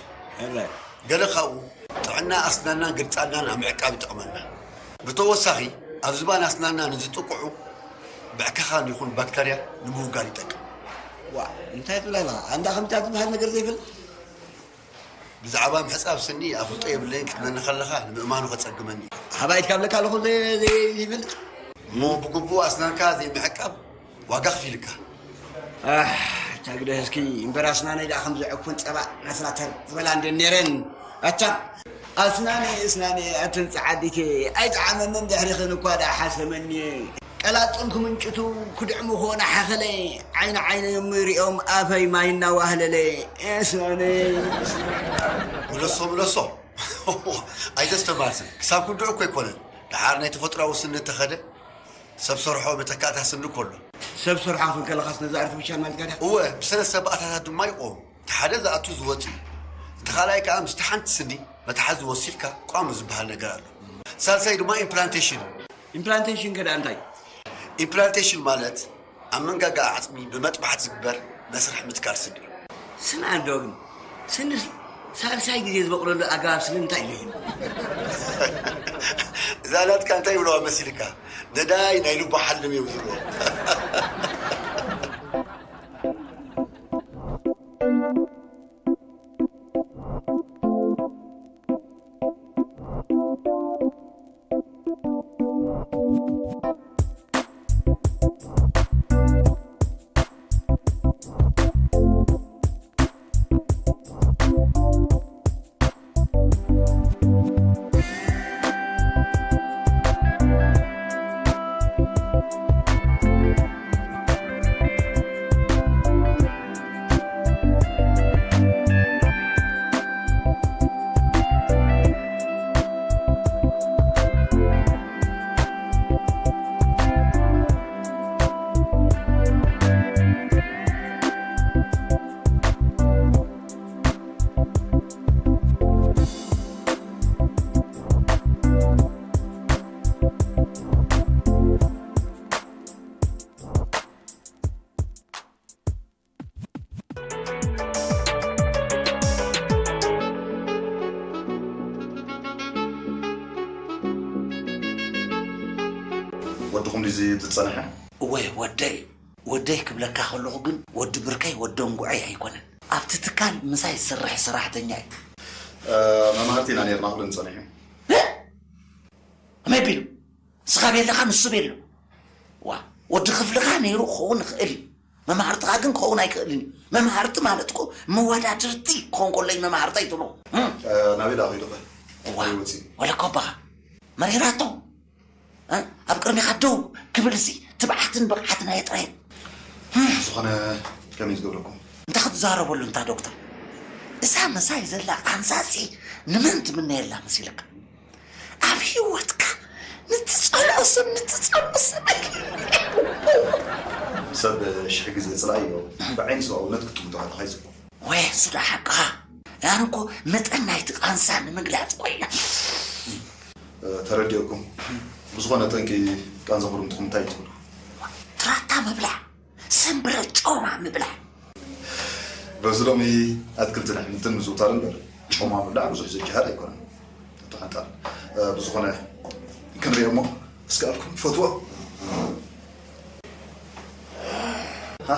ገለ ካብኡ ጥዕና ኣስናናን ግርፃናን ኣብ ምዕቃብ ይጠቕመና። ብተወሳኺ ኣብ ዝባን ኣስናና ንዝጥቅዑ ብዕከኻን ይኹን ባክተርያ ንምውጋድ ይጠቅም። ዋ እንታይ ትብላ ኣለኻ ኣንዳ ከምታ ትበሃል ነገር ዘይፈልጥ። ብዛዕባ ምሕፃብ ስኒ ኣፍልጦ የብለይን ክትብለኒ ከለኻ ንምእማኑ ከፀግመኒ እዩ። ሓባኢት ካብ ለካ ኣለኹ ዘይፈልጥ። እሞ ብግቡእ ኣስናንካ ዘይምዕቃብ ዋጋ ክፊልካ። ኣሕ እታ ግደስኪ እምበር ኣስናነይ ደኣ ከም ዘዕኩን ጸባእ ናስራተር ዝበላ እንደ ነረን ኣታ ኣስናነ እስናነ ኣትን ጸዓዲቴ ኣይጠዓመንን ድሕሪኽን እኳ ደኣ ሓሰመኒ ቀላጾም ክምንጭቱ ክድዕሙ ክኾነ ሓኸለ ዓይኒ ዓይነዮም ሪኦም ኣፈይ ማይ እናዋህለለ እስናነ ምለሶ ምለሶ ኣይተስተባህልስን ክሳብ ክንድዑ እኮ ኣይኮነን ደሓር ናይ ተፈጥሮኣዊ ስኒ እንተኸደ ሰብ ሰርሖ መተካእታ ስኒ እኮ ኣሎ። ሰብ ሰርሖ ክትብል ከለኻስ ነዚ ኣርቲፊሻል ማለትካ ድያ? እወ፣ ብሰለስተ ባእታታት ድማ ይቖም። እቲ ሓደ ዝኣቱ ዝወጽእ እዩ። እቲ ካልኣይ ከኣ ምስቲ ሓንቲ ስኒ መትሓዚ ወሲድካ ቋሚ ዝበሃል ነገር ኣሎ። ሳልሳይ ድማ ኢምፕላንቴሽን እዩ። ኢምፕላንቴሽን ከ ደኣ እንታይ? ኢምፕላንቴሽን ማለት ኣብ መንጋጋ ዓጽሚ ብመጥባሕቲ ዝግበር መስርሕ ምትካል ስኒ እዩ። ስምዓ እንዶ ግን ስኒ ሳልሳይ ግዜ ዝበቑለሉ ኣገባብ ስለምንታይ እዩ ይህሉ? እዛ ናትካ እንታይ ይብለዋ መሲልካ? ነዳይ ናይ ልቡ ሓልም እዮም ዝብልዎ። ወድኹም ድዩ ዝጸንሐ? እወ ወደይ ወደይ ክብለካ ከለኹ ግን ወዲ ብርከይ ወዲ እንጉዐይ ኣይኮነን ኣብቲ ትካል ምሳይ ዝሰርሕ ሰራሕተኛ እዩ መማህርቲ ኢና ነርና ክብለኒ ጸኒሑ ከመይ ቢሉ ንስኻ ቤለኻ ንሱ ቤሎ ዋ ወዲ ክፍልኻ ነይሩ ክኸውን ይኽእል እዩ መማህርትኻ ግን ክኸውን ኣይክእልን እዩ መማህርቲ ማለት እኮ መወዳድርቲ ክኾን ከሎ እዩ መማህርቲ ኣይትብሎ ናበይ ዳ ኸይዱ ኸ ወፂ ወለኮ ኣባኻ መሪራቶ ኣብ ቅድሚኻ ደው ክብል ሲ ትብዓትን ብቕዓትን ኣየጥረየን። ዝኾነ ከመይ ዝገብረኩም? እንታይ ክትዛረበሉ እንታ ዶክተር? እዛ ምሳይ ዘላ ቃንዛሲ ንመን ትምነየላ መሲልካ? ኣብ ህይወትካ ንትጸልኦ ሰብ ንትጸልኦ ሰብ ሰብ ሽሕ ግዜ ጽላእዮ ብዓይኒ ሰብኣውነት ክትምቶ ከለኻ ይጽቡቕ። ወይ እሱ ዶ ሓቅኻ? ኣነ እኮ መጠን ናይቲ ቃንዛ ንምግላጽ ኮይና። ተረዲኦኩም ብዝኾነ ጠንቂ ቃንዛ ኩርምትኹም እንታይ ትብሉ? ትራታ ምብላዕ፣ ሰምብረ ጮማ ምብላዕ። በዚ ሎሚ ኣትክልትን ኣሕምልትን ምዝውታር እምበር ጮማ ምብላዕ ብዙሕ ዘጀሃር ኣይኮነን። ኣቶ ሓንጣል፣ እ፣ ብዝኾነ ክንሪኦ እሞ እስከ ኣፍኩም ትፈትዎ? ሃ፣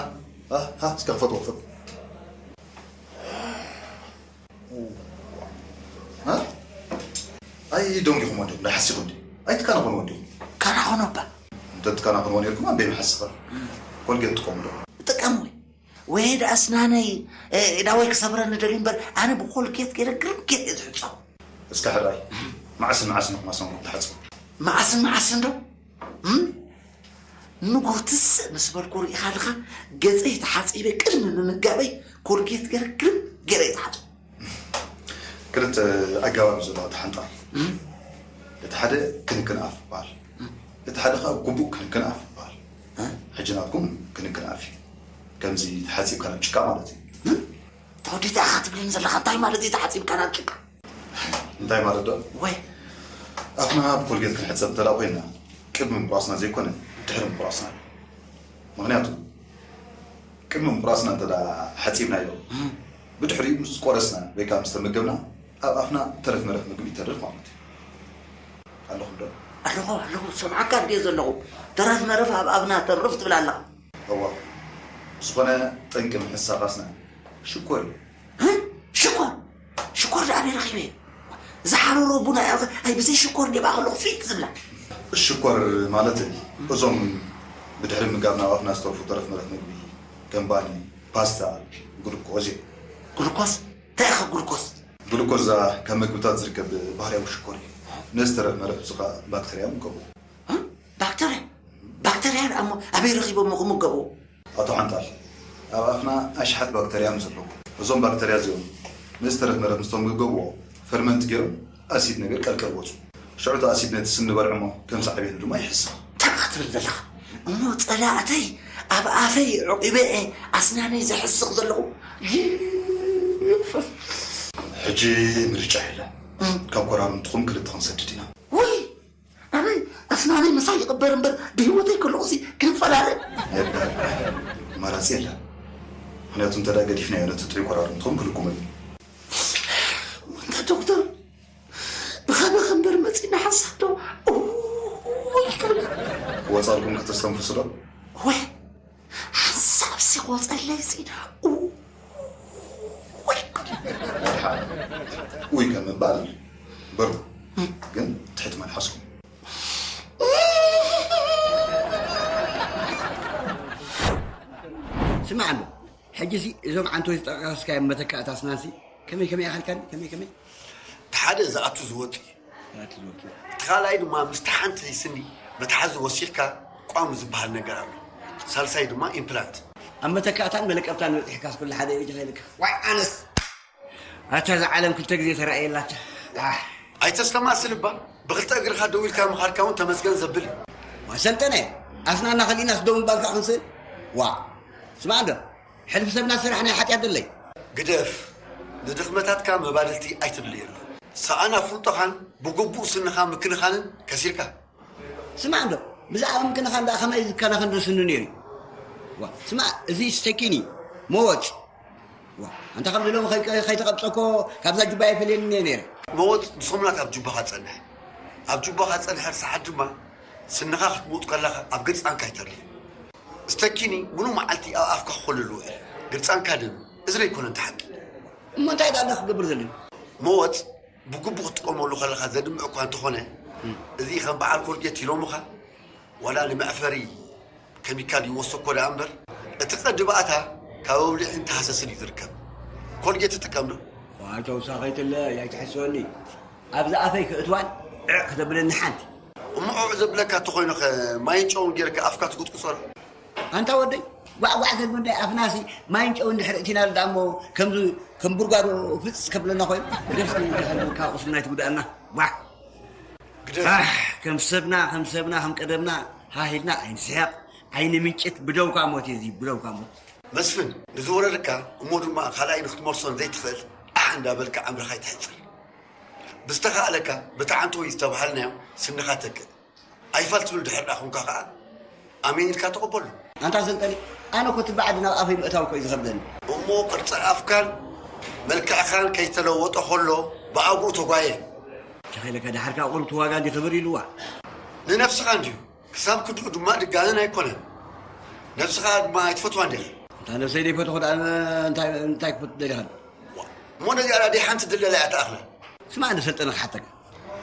ሃ፣ ሃ፣ እስከ ክፈትዎ፣ ፈትዎ። ሃ? ኣይ ደንጊኹም ወንድም፣ ዳሓሲኹም ድዩ? ኣይትከናኸኑ ወንድም። ከናኸኖ እባ። እንተ ትከናኸንዎ ነይርኩም ኣበይ ምሓስኸ? ኮልጌት ትጥቀሙ ዶ? እጥቀም ወይ? ወይ ደኣ ኣስናነይ፣ እ፣ ዳወይ ክሰብረኒ ደልዩ እምበር፣ ኣነ ብኮልጌት ገይረ ግርም ጌር እየ ዝሕጾ። እስከ ሕራይ፣ መዓስን መዓስን ኢኹም ኣስናንኩም ትሓጽቡ? መዓስን መዓስን ዶ? እም? ንጎትስ ምስ በልኩ ርኢኻ ኣለኻ፣ ገጸይ ተሓጺበ ቅድሚ ምምጋበይ ኮልጌት ገይረ ግርም ገይረ እየ ዝሓጽቦ። ክልተ ኣገባብ እዩ ዘሎ ኣቶ ሓንጣል። እም? እቲ ሓደ ክንክን ኣፍ ይበሃል። እም። እቲ ሓደ ኸኣ ግቡእ ክንክን ኣፍ ይበሃል። እ? ሕጂ ናትኩም ክንክን ኣፍ እዩ። ከምዚ ተሓጺብካ ናብ ጭቃ ማለት እዩ። እም? ተወዲእታ ኢኻ ትብለኒ ዘለኻ፣ እንታይ ማለት እዩ ተሓጺብካ ናብ ጭቃ? እንታይ ማለት ዶ? ወይ። ኣፍና ብኮልጌት ክንሕጸብ እንተ ደኣ ኮይና፣ ቅድሚ ምቁራስና ዘይኮነ፣ ድሕሪ ምቁራስና እዩ። ምኽንያቱ፣ ቅድሚ ምቁራስና እንተ ደኣ ሓጺብናዮ፣ እም። ብድሕሪኡ ምስ ቆረስና ወይ ከኣ ምስ ተመገብና፣ ኣብ ኣፍና ተረፍ መረፍ ምግቢ ይተርፍ ማለት እዩ። ኣለኹም ዶ? ኣለኹ፣ ኣለኹ፣ ሰምዓካ እንድየ ዘለኹ። ተረፍ መረፍ ኣብ ኣፍና ተርፍ ትብል ኣለኻ። እዋ፣ ዝኾነ ጠንቂ ምሕሳብ ኣስናን ሽኮር እዩ። እ? ሽኮር? ሽኮር ደኣ ኣበይ ረኺበ? ዝሓረሮ ቡና እያ፣ ኣይ ብዘይ ሽኮር እንድየ ብኣ ከለኹ ፊት ዝብላ። ሽኮር ማለት እዞም ብድሕሪ ምጋብ ናብ ኣፍና ዝተርፉ ተረፍ መረፍ ምግቢ፣ ከም ባኒ፣ ፓስታ፣ ግሉኮዝ እዩ። ግሉኮስ? እንታይ ኢኻ ግሉኮስ? ግሉኮዝ ካብ መግብታት ዝርከብ ባህርያዊ ሽኮር እዩ። ነዚ ተረፍ መረፍ እዚ ኸኣ ባክተርያ ምገብሮ። እ? ባክተርያ? ባክተርያ ደኣ እሞ ኣበይ ረኺቦሞ ክምገብዎ? ኣቶ ሓንጣል፣ ኣብ ኣፍና ኣሽሓት ባክተርያ እዮም ዘለዉ። እዞም ባክተርያ እዚኦም ነዚ ተረፍ መረፍ ምስ ተመገብዎ ፈርመንት ገይሮም ኣሲድ ነገር ቀልቀል ወፁ። ሽዑ እቲ ኣሲድ ነቲ ስኒ በልዖ እሞ ከም ሳዕቤኑ ድማ ይሕስኽ። እንታይ ኢኻ ትብል ዘለኻ? እሞ ጸላእተይ ኣብ ኣፈይ ዑቂበ እየ ኣስናነይ ዘሕስኽ ዘለኹ። ይፍፍ። ሕጂ ምርጫ የለን። እም። ካብ ኮራምንትኹም ክልተ ክንሰድድ ኢና። ውይ! ኣበይ ኣስናነይ ምሳይ ይቕበር እምበር ብህይወተይ ከለኹሲ ክንፈላለ። የለን። ኣማራጺ የለን። ምኽንያቱ እንተ ደኣ ገዲፍናዮ ነቲ ጥዑይ ኮራርምትኹም ክልኩመሉ። ወንታ ዶክተር፣ ብኸመ ከንበር መጺና ሓንሳብ ዶ? ኡይ ክብል። ክወጻልኩም ከተስተንፍሱ ዶ? ወይ ሓንሳብ ሲ ክወጸለይ ሲ። ኡይ ክብል። ውይ ከም ምባል በርዱ። ግን ትሕቲ መልሓስኩም። ስማዕ ኣሎ። ሕጂ ሲ እዞም ዓንቶይ ዝጠቃቀስካዮም መተካእታ ኣስናንሲ ከመይ ከመይ ኣኸልካኒ? ከመይ ከመይ? እቲ ሓደ ዝኣቱ ዝወጽእ እዩ። ዝኣቱ ዝወጽእ። እቲ ካልኣይ ድማ ምስቲ ሓንቲ ስኒ መትሓዚ ወሲኽካ ቋም ዝበሃል ነገር ኣሎ። ሳልሳይ ድማ ኢምፕላንት። ኣብ መተካእታን መለቀብታን በጺሕካስ ኩሉ ሓደ እዩ ተኸይልካ። ዋይ ኣነስ! ኣታ እዛ ዓለም ክልተ ግዜ ተራእየላታ። ኣህ። ኣይተስተማስል እባ። ብኽልተ እግርኻ ደው ኢልካ ምኻድካ እውን ተመስገን ዘብል እዩ። ዋ ሰልጠነ፣ ኣስናና ከሊእናስ ደው ምባልካ ክንስእል? ዋ። ስማዕ እንዶ፣ ሕልፊ ሰብና ስራሕ ናይ ሓጢኣት ደለይ። ግደፍ። ንድኽመታትካ መባልልቲ ኣይትድልየሉ። ሰኣን ኣፍልጦኻን ብግቡእ ስንኻ ምክንኻንን ከሲርካ። ስማዕ እንዶ፣ ብዛዕባ ምክንኻን ደኣ ከመይ ዝከናኸን ዶ ስኒ ነይሩ? ዋ፣ ስማዕ፣ እዚ ስቴኪኒ፣ መወጭ። ዋ፣ ኣንታ ከምዚ ሎሚ ከይ-፣ ከይተቐብጸ እኮ ካብዛ ጁባ የፈልየኒ እየ ነይረ። መወጽ ንሰሙናት ኣብ ጁባኻ ጸንሕ። ኣብ ጁባኻ ጸንሐ ሰዓት ድማ ስንኻ ክትምውጥ ከለኻ ኣብ ግርጻንካ ይተርፍ። ስተኪኒ ምሉእ መዓልቲ ኣብ ኣፍካ ክኾልል ውዕል። ግርጻንካ ደም። እዚ ዶ ኣይኮነን እቲ ሓቂ? እሞ እንታይ ደኣ ክገብር ዘለኒ? መወጽ ብግቡእ ክትጥቀመሉ ከለኻ ዘድምዕ እኳ እንተኾነ፣ እም። እዚ ከም በዓል ኮልጌት ኢሎምኻ ዋላ ንመዕፈሪ ኬሚካል ይወስኮ ደኣ እምበር፣ እቲ ቀንዲ ባእታ ካብ ኣውሊዕን ተሃሰስን እዩ ዝርከብ። ኮልጌት ትጥቀም ዶ? ዋይ ተውሳኸይትለ ኣይትሕስበኒ። ኣብዚ ኣፈይ ክእትዋን ዕዕ ክተብለኒ ሓንቲ። እሞ ዕዕ ዘብለካ እንተኾይኑኸ ማይን ጨውን ጌርካ ኣፍካ ትጉጥቁጾ ዶ? ኣንታ ወደይ፣ ጓዕጓዕ ዘግብናይ ኣፍናሲ ማይን ጨውን ድሕሪ እቲናሉ ደኣ እሞ ከምዚ ከም ቡርጓዶ ፍጽ ከብለና ኮይኑ፣ ግደፍሲ ካብ ቁስልና ኣይትጉድኣና። ጓዕ። ግደፍ። ኣህ፣ ከም ሰብና፣ ከም ሰብና፣ ከም ቀደምና ሃሂልና ኣይንስሕቕ፣ ኣይንምንጭት፣ ብደውካ ሞት እዩ እዚ፣ ብደውካ ሞት። መስፍን፣ ንዝወረደካ እሞ ድማ ካልኣይ ንክትመልሶን ዘይትኽእል ኣሕ እንዳበልካ ኣምርኻ ኣይትሕጽር። ብዝተኻእለካ በቲ ዓንተወይ ዝተባሃልናዮ ስንኻ ተክእ። ኣይፋል ትብል ድሕር ዳኹምካ ከዓ ኣሜን ኢልካ ተቐበሉ። ኣንታ ዘንጠሊ፣ ኣነ እኮ ትበዓዲ ናብ ኣፈይ ምእታው እኮ እዩ ዝኸብደኒ። እሞ ቅርፂ ኣፍካን መልክዕኻን ከይተለወጠ ከሎ ብኣግኡ ተጓየ። ሸኸይለካ ደሓርካ ቁርብቲ ዋጋ እንዲ ክብር ኢልዋ። ንነብስኻ እንድዩ። ክሳብ ክድኡ ድማ ድጋንን ኣይኮነን። ነብስኻ ድማ ኣይትፈትዋን ዲኻ? እንታ ነብሰይ ደይፈትኹ ደኣ እንታይ እንታይ ክፈቱ ደሊኻ? እሞ ነዚኣ ደኣ ሓንቲ ድለላ እያ ትኣኽላ። ስማዕ እንደ ሰልጠነ ክሓተካ፣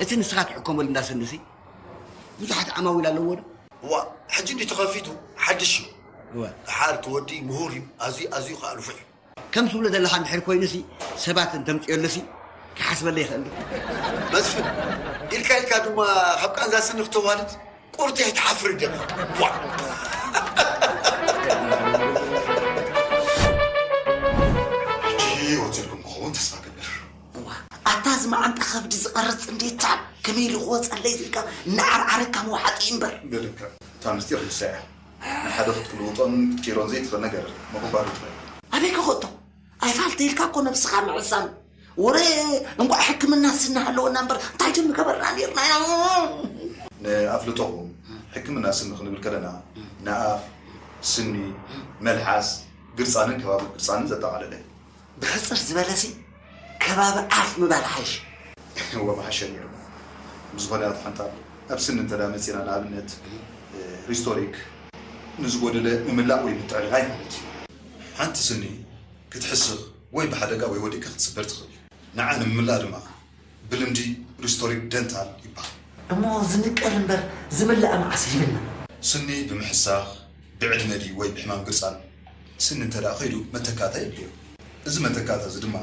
እቲ ንስኻ ትሕከመሉ እንዳ ስንሲ ብዙሓት ዓማዊል ኣለዎ ዶ? እዋ፣ ሕጂ እንዲ ተኸፊቱ ሓድሽ እዩ። እዋ። ደሓር እቲ ወዲ ምሁር እዩ፣ ኣዝዩ ኣዝዩ ከኣ ንፉዕ እዩ። ከም ትብሎ ዘለኻ እንድሕር ኮይኑሲ ሰባት እንተምፅዮሉሲ ክሓስበለ ይኽእል ዶ? መስፍን፣ ኢልካ ኢልካ ድማ ካብ ቃንዛ ስኒ ክተዋልድ ቁርጢሕ ትሓፍር ደም። ዋ! ሕጂ ወፂልኩም ክኸውን ተስፋ ገብር። እዋ፣ ኣታ እዚ መዓንጣ ከብዲ ዝቐርጽ እንዴት ቻል? ከመይ ኢሉ ክወጸለይ ኢልካ እናዓርዓረካ መዋሓጢ እምበር። በልካ፣ እታ ምስጢር ንሳ እያ። ንሓደ ክትልውጦን ክትቅይሮን ዘይትኽእል ነገር ምቕባል እዩ። ኣበይ ክኽእቶ? ኣይፋልቲ ኢልካ እኮ ነብስኻ ምዕሳም። ወረ እንቋዕ ሕክምና ስኒ ሃለወና እምበር እንታይ ድም ገበርና ኔርና ኢና። ንኣፍልጦኹም፣ ሕክምና ስኒ ክንብል ከለና ንኣፍ፣ ስኒ፣ መልሓስ፣ ግርጻንን ከባቢ ግርጻንን ዘጠቓለለ እዩ። ብሕጽር ዝበለሲ ከባቢ ኣፍ ምባል ሓይሽ። እወ፣ ምሓሸ ነይሩ። ብዝኾነ፣ ኣቶ ሓንታ፣ ኣብ ስኒ እንተ ደኣ መጺና፣ ንኣብነት፣ እ፣ ሪስቶሪክ፣ ንዝጎደለ ምምላእ ወይ ምትዕርራይ ማለት እዩ። ሓንቲ ስኒ ክትሕስኽ ወይ ብሓደጋ ወይ ወዲቕካ ክትስበር ትኽእል። ንዓ ንምምላእ ድማ ብልምዲ ሪስቶሪክ ደንታል ይበሃል። እሞ ዝንቀል እምበር ዝምላእ መዓስ ሂብና? ስኒ ብምሕሳኽ፣ ብዕድመ ድዩ ወይ ብሕማም ግርጻን ስኒ እንተ ደኣ ኸይዱ መተካእታ የድልዮ። እዚ መተካእታ እዚ ድማ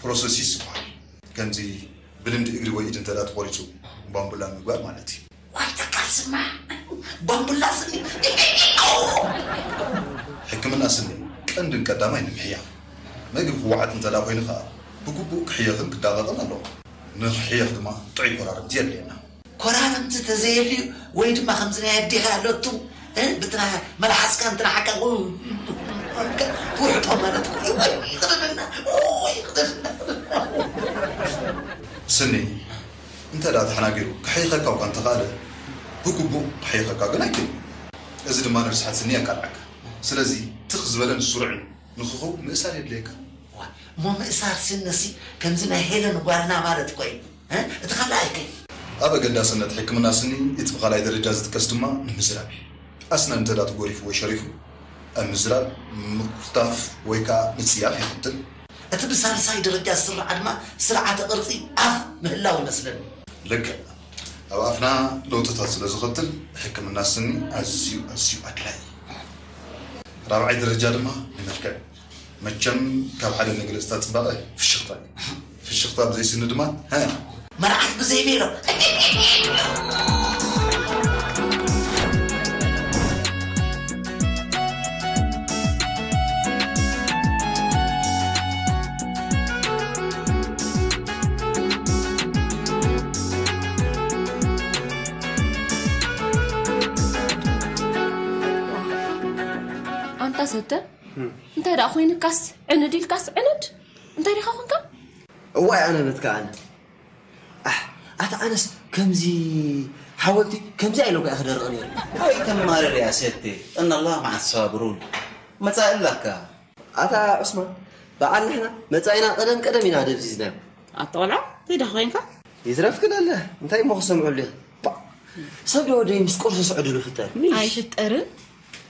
ፕሮሰሲስ ይበሃል። ከምዚ ብልምዲ እግሪ ወይ ኢድ እንተ ደኣ ተቖሪጹ ባምቡላ ንምግባር ማለት እዩ። ዋይ ተካል ስማ፣ ባምቡላ ስኒ። ሕክምና ስኒ ቀንድን ቀዳማይ ንምሕያኽ። መግቢ ክወዓጥ እንተ ደኣ ኮይኑ ኸኣ ብግቡእ ክሕየኽን ክዳቐቕን ኣለዎ። ንኽሕየኽ ድማ ጥዑይ ኮራርምቲ የድልየና። ኮራርምቲ ተዘየልዩ ወይ ድማ ከምዚ ናይ ኣዴኻ ያለቱ፣ እ፣ ብትና መልሓስካ እንትና ሓካ፣ እ፣ ትውሕጦ ማለት እኮ እዩ። ወይ ይቕደደና፣ ወይ ይቕደደና። ስኒ እንተ ደኣ ተሓናጊሩ ክሕይኸካ እኳ እንተኻእለ፣ ብግቡእ ክሕይኸካ ግን ኣይክእልን። እዚ ድማ ንርስሓት ስኒ የቃልዓካ። ስለዚ ትኽ ዝበለን ስሩዕን ንኽኸውን ምእሳር የድልየካ። ዋ፣ እሞ ምእሳር ስንሲ ከምዚ ናይ ሄለን ጓልና ማለት እኮ እዩ። እ? እቲ ካልኣይ ከ? ኣብ ኣገዳስነት ሕክምና ስኒ እቲ ብኻልኣይ ደረጃ ዝጥቀስ ድማ ንምዝራብ እዩ። ኣስናን እንተ ደኣ ተጎሪፉ ወይ ሸሪፉ፣ ኣብ ምዝራብ፣ ምኹፍታፍ ወይ ከኣ ምጽያፍ የኸትል። እቲ ብሳልሳይ ደረጃ ዝስራዕ ድማ ስርዓተ ቅርጺ ኣፍ ምህላው ይመስለኒ። ልክዕ። ኣብ ኣፍና ለውጥታት ስለ ዝኸትል ሕክምና ስኒ ኣዝዩ ኣዝዩ ኣድላዪ እዩ። ራብዓይ ደረጃ ድማ ንመልክዕ። መቸም ካብ ሓደ መግለጽታት ጽባቐ ፍሽኽታ እዩ። ፍሽኽታ ብዘይ ስኒ ድማ፣ ሀ? መርዓት ብዘይ ቬሎ። ኣንታ ሰተ፣ እንታይ ደኣ ኮይንካስ ዕንድ ኢልካስ ዕንድ? እንታይ ዲኻ ኮንካ? እዋይ ኣነ በትካ ኣነ። ኣሕ፣ ኣታ ኣነስ ከምዚ ሓወልቲ ከምዚ ኣይለኩ እያ ክደርቕ ነይሩ። ኣይተማርር ያ ሰቴ፣ እነ ኣላህ መዓ ሳብሩን። መጻኢ ኣለካ። ኣታ ዑስማን፣ በዓል ንሕና መጻኢና ቀደም ቀደም ኢና ደብዚዝናዮ። ኣታ ቆልዓ፣ እንታይ ደኣ ኮይንካ? ይትረፍክን ኣለ፣ እንታይ እሞ ክሰምዑ ኣለኹ? ባ፣ ሰብ ዶ ወደይ ምስ ቁርሱ ስዕድሉ ፍጠር? ኣይፍጠርን፣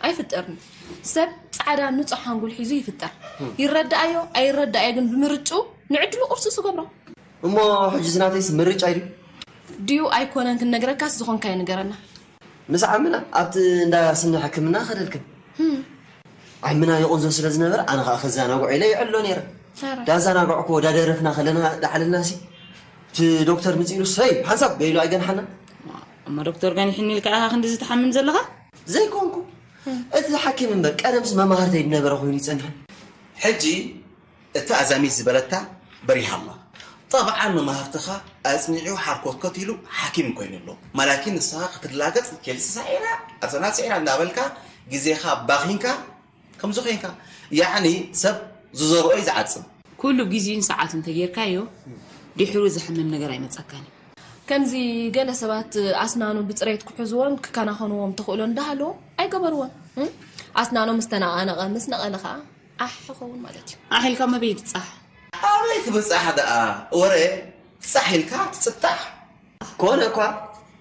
ኣይፍጠርን። ሰብ ጻዕዳ ንጹሕ ሓንጎል ሒዙ ይፍጠር። ይረዳኣዮ ኣይረዳኣዮ ግን ብምርጭኡ ንዕድሉ ቁርሱ ዝገብሮ። እሞ ሕጂ ዝናተይስ ምርጫ እዩ ድዩ? ድዩ ኣይኮነን ክንነግረካስ ዝኾንካዮ ንገረና። ምስ ዓምና ኣብቲ እንዳ ስኒ ሕክምና ከደልክን። ዓምና ይቑንዞ ስለ ዝነበረ ኣነ ኸኣ ከዘናግዖ ኢለ ይዕሎ ነይረ። ኧረ። ዳዘናግዕኩዎ ዳደረፍና ከለና ዳሓለልናሲ እቲ ዶክተር ምጺኡሉ ሰይ ሓንሳብ ገይሉ ኣይገንሓና። እሞ ዶክተር ገኒሕኒ ኢልካ ኢኻ ክንድዚ ትሓምም ዘለኻ? ዘይኮንኩ። እቲ ሓኪም እምበር ቀደምስ መማህርተይ ዝነበረ ኮይኑ ይጸንሐ። ሕጂ እታ ኣዛሚት ዝበለታ በሪሃ ኣላ። ጠብዓን መማህርትኻ ኣጽኒዑ ሓርኮትኮት ኢሉ ሓኪም ኮይኑ ኣሎ። ማላኪን ንስኻ ክትላገጽ ኬልሲ ሳዒራ፣ ኣሰናት ስዒራ እንዳበልካ ግዜኻ ኣባኺንካ ከምዚ ኮይንካ። ያዕኒ ሰብ ዝዘርኦ እዩ ዝዓጽድ። ኩሉ ግዜኡን ሰዓቱን እንተጌርካዮ ድሒሩ ዘሕምም ነገር ኣይመጸካን እዩ። ከምዚ ገለ ሰባት ኣስናኑ ብፅሬት ክሕዝዎን ክከናኸንዎም ተኽእሎ እንዳሃለዎም ኣይገበርዎን። እም? ኣስናኖም ዝተነቓነቐ ምስ ነቐለ ከዓ ዓሕ ይኸውን ማለት እዩ። ዓሕ ኢልካ መበይ ይብጻሕ? ኣበይ ክብጻሕ ደኣ? ወረ ፍጻሕ ኢልካ ትጽጣሕ። ኮነ እኳ፣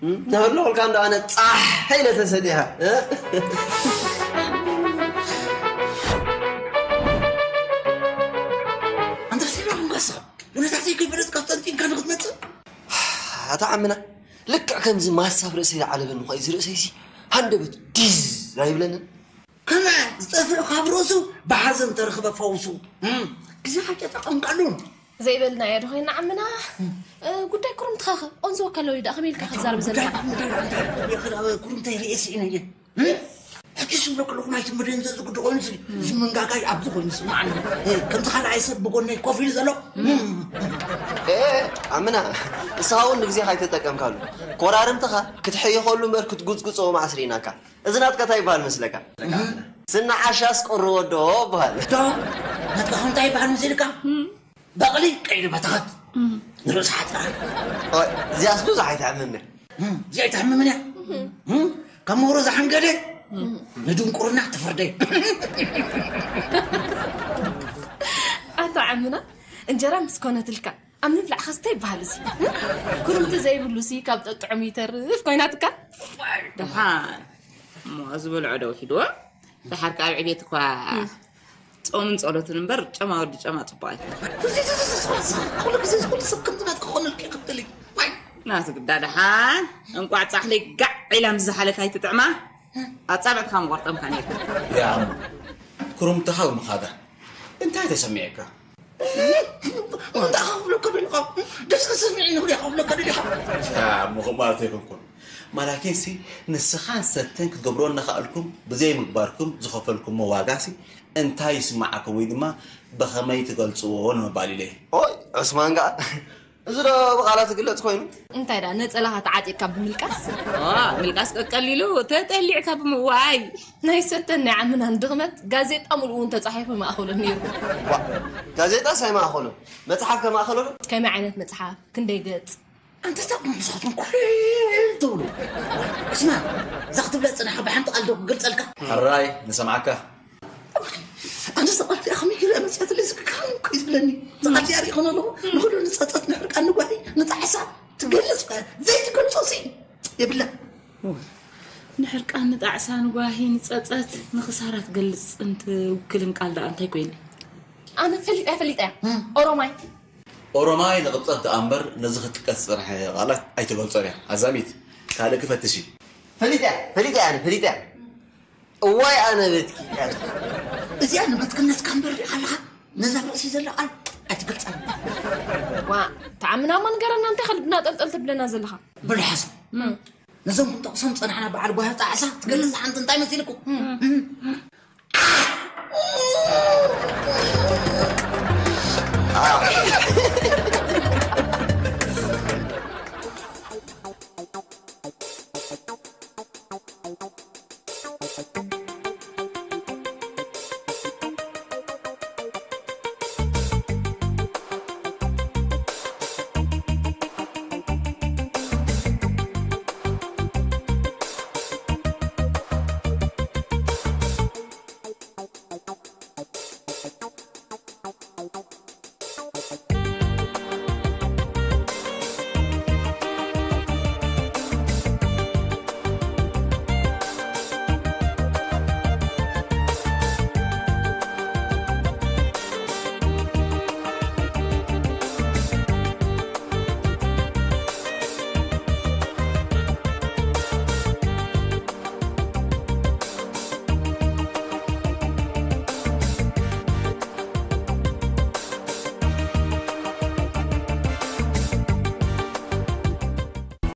እም፣ ተህልቑልካ እንዶ ኣነ ጻሕ ኢለ ተሰጢሐ። እ? ኣንታ ሲራ ኣንበሳ፣ ኩነታት ዘይከይፈለጥካ ጠንጢንካ ንክትመጽእ? ኣታ ዓምና፣ ልክዕ ከምዚ ማሳ ኣብ ርእሰይ ዝዓለበኒ ኾይ፣ እዚ ርእሰይሲ ሃንደበት ዲዝ ኣይብለንን። ከመ ዝጠፍእ ካብ ርእሱ ብሓዘን ተረኽበ ፈውሱ። እም፣ ግዜ ሓቂ ጠቐምካሉ። ዘይበልናዮ ዶ ኾይና ዓምና? እ፣ ጉዳይ ኩርምትኻ ኸ? ኦንዞ ከለዊ ደኣ ከመይ ኢልካ ክትዛረብ ዘለኻ? ጉዳይ፣ ጉዳይ፣ ጉዳይ፣ ጉዳይ፣ ኩርምተይ ርእየ ስኢነ እየ። እም? ሕጂ ዝብለኩ ኣለኹ ናይቲ መደንዘዚ ጉዲ ኮይኑሲ፣ እዚ መንጋጋይ ኣብዚ ኮይኑ ስምዓኒ። እ፣ ከምዚ ካልኣይ ሰብ ብጎነይ ኮፍ ኢሉ ዘሎ። እም። ኤ፣ ኣምና፣ ንስኻ እውን ንግዜኻ ኣይተጠቀምካሉ። ኮራርምትኻ ክትሕይኸሉ እምበር ክትጉጽጉጾ ማዕስ ርኢናካ። እዚ ናትካ እንታይ ይበሃል መስለካ? ስኒ ዓሻስ ቁሪ ወዶ ይበሃል። ዶ? ናትካ ኸ እንታይ ይበሃል መሲልካ? በቕሊ ቀይዲ በተኸት። ንርእሲ ሓጥራ። ኦይ፣ እዚኣስ ብዙሕ ኣይትሕምምን። እም፣ እዚኣ ኣይትሕምምን እያ። እም፣ ካብ መውሮ ዝሓንገደ ንድንቁርና ትፍርደ። ኣታ ዓምና፣ እንጀራ ምስ ኮነትልካ ኣብ ምብላዕ ኸስተ ይበሃል እዚ። ኩርምቲ ዘይብሉ ሲ ካብ ጠጥዑም ይተርፍ ኮይናትካ። ደሓን እሞ ዝበልዖ ዶ ሂድዎ። ደሓር ከኣ ኣብ ዕቤት እኳ ጾምን ጸሎትን እምበር ጨማ ወዲ ጨማ ጽቡቕ ኣይኮነን። ኩሉ ግዜ ኩሉ ሰብ ከምዚ ናትካ ክኾነልኪ ይኽእል እዩ። ዋይ! ናቲ ግዳ ደሓን እንቋዕ ጻሕሊ ጋዕ ኢላ ምስ ዝሓለት ኣይትጥዕማ። ኣጻብዕትኻ ምቖርጠምካ ነይርካ። ያ እሞ፣ ኩርምትኻ ብምኻዳ እንታይ ተሰሚዕካ? እንታይ ክብለካ ደሊኻ? ደስ ክስምዒ ንብሎ ክብለካ ደሊኻ? ያ፣ እሞ ከምኡ ማለት ኣይኮንኩን። ማላኪንሲ፣ ንስኻን ሰተን ክትገብርዎ እናኸኣልኩም ብዘይምግባርኩም ዝኸፈልኩሞ ዋጋሲ እንታይ ይስምዓኩም ወይ ድማ ብኸመይ ትገልጽዎ ንምባል ኢለ እየ። ኦይ፣ ዑስማን ከኣ፣ እዚ ዶ ብቓላት ዝግለጽ ኮይኑ? እንታይ ደኣ፣ ነጸላኻ ተዓጢቕካ ብምልቃስ? ኦ፣ ምልቃስ ቀቀሊሉ፣ ተጠሊዕካ ብምዋይ። ናይ ሰተን ናይ ዓምናን ድኽመት ጋዜጣ ሙሉኡ እውን ተጻሒፉ ይማእኸሎ ነይሩ። ዋ፣ ጋዜጣስ ኣይማእኸሎን፣ መጽሓፍ ከማእኸሎ ዶ? ከመይ ዓይነት መጽሓፍ? ክንደይ ገጽ? ኣንታ እዛ ንስኻትኩም ኩሕል ትብሉ። እስማ፣ እዛ ክትብለ ዝጸናሕካ ብሓንቲ ቃል ዶ ክገልጸልካ? ሕራይ፣ ንሰምዓካ። ኣነ እዛ ቃል እዚኣ ከመይ ገይረ መጺኣትለይ ዝክካን እኮ እዩ ዝብለኒ። እዛ ቃል እዚኣ ርኢኹን ኣለኹ። ንኹሉ ንጸጸት፣ ንሕርቃን፣ ንጓሂ፣ ንጣዕሳ ትገልጽ እኮ እያ። ዘይትገልጾ ሲ የብላ። ንሕርቃን፣ ንጣዕሳ፣ ንጓሂ፣ ንጸጸት፣ ንኽሳራ ትገልጽ እንትውክልን ቃል ደኣ እንታይ ኮይነ? ኣነ ፈሊጠያ፣ ፈሊጠያ። እም። ኦሮማይ። ኦሮማይ ንቕብጸት ደኣ እምበር ነዚ ክጥቀስ ዝጸንሐ ቃላት ኣይትገልጾን እያ። ኣዛሚት፣ ካልእ ክፈትሽ እዩ። ፈሊጠያ፣ ፈሊጠያ፣ ኣነ ፈሊጠያ። እዋይ ኣነ በትኪ እያ። እዚኣ ንበትክነትካ እምበር ሪኢኻ ኣለኻ? ነዛ ርእሲ ዘላ ቃል ኣይትገልጻን። ዋ፣ ተዓምናማ ንገረና፣ እንታይ ከልብና ጠልጠል ትብለና ዘለኻ? ብልሓሳ። እም። ነዞም ክንጠቕሶም ጸናሕና በዓል ጓሂ ጣዕሳ ትገልጽ ሓንቲ እንታይ መሲልኩም? እም።